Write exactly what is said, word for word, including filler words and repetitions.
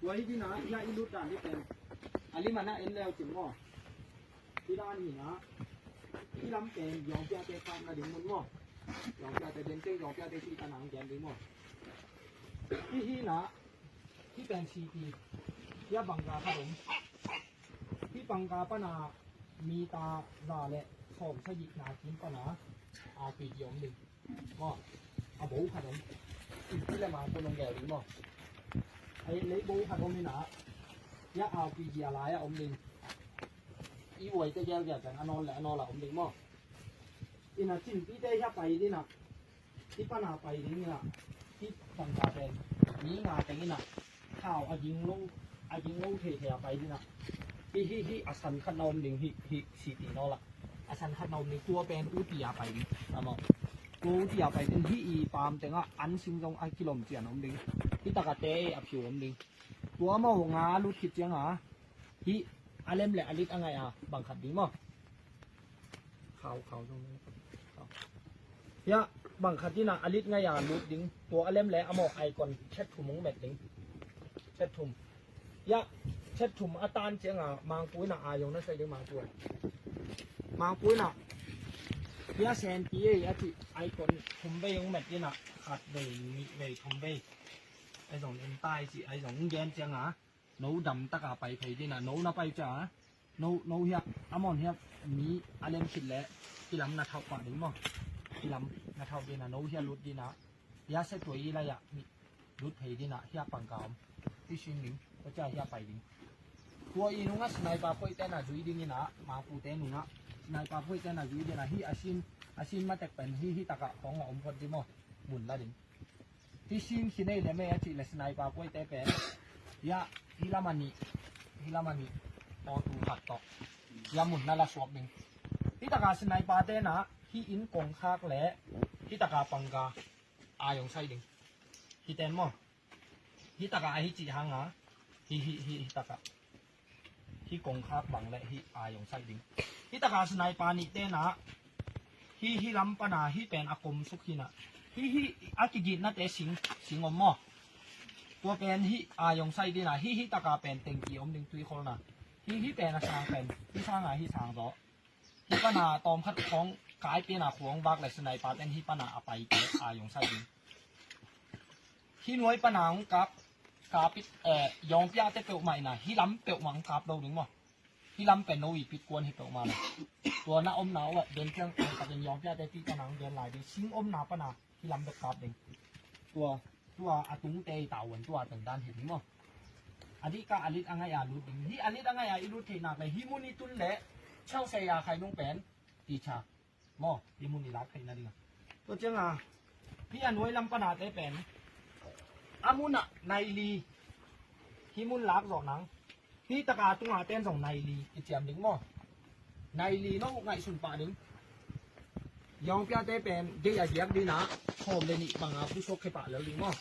Tua hi ding a, hia i lut dan hi pen. A lim a na en leu cin maw. Hi dan hi na. Hi lam pen Yawngpiate kap na ding mun maw. Yawngpiate den teng Yawngpiate ci ka nang gen ding maw. Hi hi na. Hi pen city. Hia bangka khat om. Hi bangka pana mita za le sawm sagih na kim pana a pi di om ding. Maw, a bo khat om. Inn ti le mang ko nong gel ding maw. Ai lei bo khat om ina. Ya R P G a lai a om ding. I uai te gel gel kan a nawl le a nawl a om ding maw. Ina cin ti te ya pai ding a. Hi pana pai ding ina. Hi pan ta pen. Mi nga teng ina. Khau a ging lo, a ging lo thei thei a pai ding a. Hi hi hi a san khat na om ding hi, hi city nawl a. A san khat na om ding tua pen uti a pai ding. Amo. Tua uti a pai ding hi i pam teng a an sing zong a kilom cian om ding. Hi taka te a phiu om ding. Tua maw nga lut khit ciang a. Hi a lem le a lit a ngai a bang khat ding maw. Khau khau zong. Khau. Ya bang khat ding a a lit ngai a lut ding. Tua a lem le a maw icon chet thum ong met ding. Chet thum. Ya, chet thum a tan ciang a mangpui na a yong na sai ding mangpui. Mangpui na. Ya sen pi e a ci icon thum vei ong met ding a khat vei nih vei thum vei. Ai zong in tai ci ai zong gen ciang a. No dam taka pai phei ding a no na pai ca. No, no hia, a mawn hia mi a lem khit le. Hi lam na thau pa ding maw. Hi lam na thau ding a no hia lut ding a. Hia se tua i lai a mi lut phei ding a hia pang ka om. Ti sin ding, ko ca hia pai ding. Tua i nung a sniper poi te na zui ding ina, ma pu te nung a. Sniper poi te na zui ding a hi a sin, a sin ma tek pen hi hi taka khong a om phot ding maw. Mun la ding. Hi sin khin ei le mei a cih le sniper poi te pen. Ya, hi lam a nih. Hi lam a nih. Aw tu khat tawh. Ya mun na la suak ding. Hi taka sniper te na, hi inn kong khak le, hi taka pangka. A yong sai ding. Hi ten maw. Hi taka a hi cih hang a. Hi, hi, hi, hi taka. Hi kong khak bang le hi a yong sai ding. Hi taka sniper nih te na. Hi, hi lam pana hi pen a kom suk hi na. Hi, hi a kigit na te sing, sing om maw. Tua pen hi a yong sai ding na. Hi, hi taka pen tengki om ding tui khol na. Hi, hi pen a sang pen. Hi sang a hi sang zaw. Hi pana tawm khat khong kai pen a khong bak le sniper ten hi pana a pai te a yong sai ding. Hi nuai pana ong kap, kap it, eh, Yawngpia te peuhmah ina, hi lam peuhmah ong kap lo ding maw. Hi lam pen no i pit kuan hi peuhmah lo. Tua na om na uat, den tiang ong kap in Yawngpia te ti pana ong den lai ding, sing om na pana, hi lam bek kap ding. Tua, tua a tung te i tauan tua teng dan hi ding maw. A dih ka a lit a ngai a lut ding. Hi a lit a ngai a i lut thei nak le, hi mun i tun le, chau se a khai nung pen, ti cha. Maw, hi mun i lak theihna ding a. Tua ciang a, hi a nuai lam pana te pen. A mun a nai li. Hi mun lak zawh nang. Hi taka tunga ten zong nai li i ciam ding maw. Nai li no ngaihsun pah ding. Yawngpia te pen, gei a giak ding a, khawm le nih banga pu sok khe pah lel ding maw.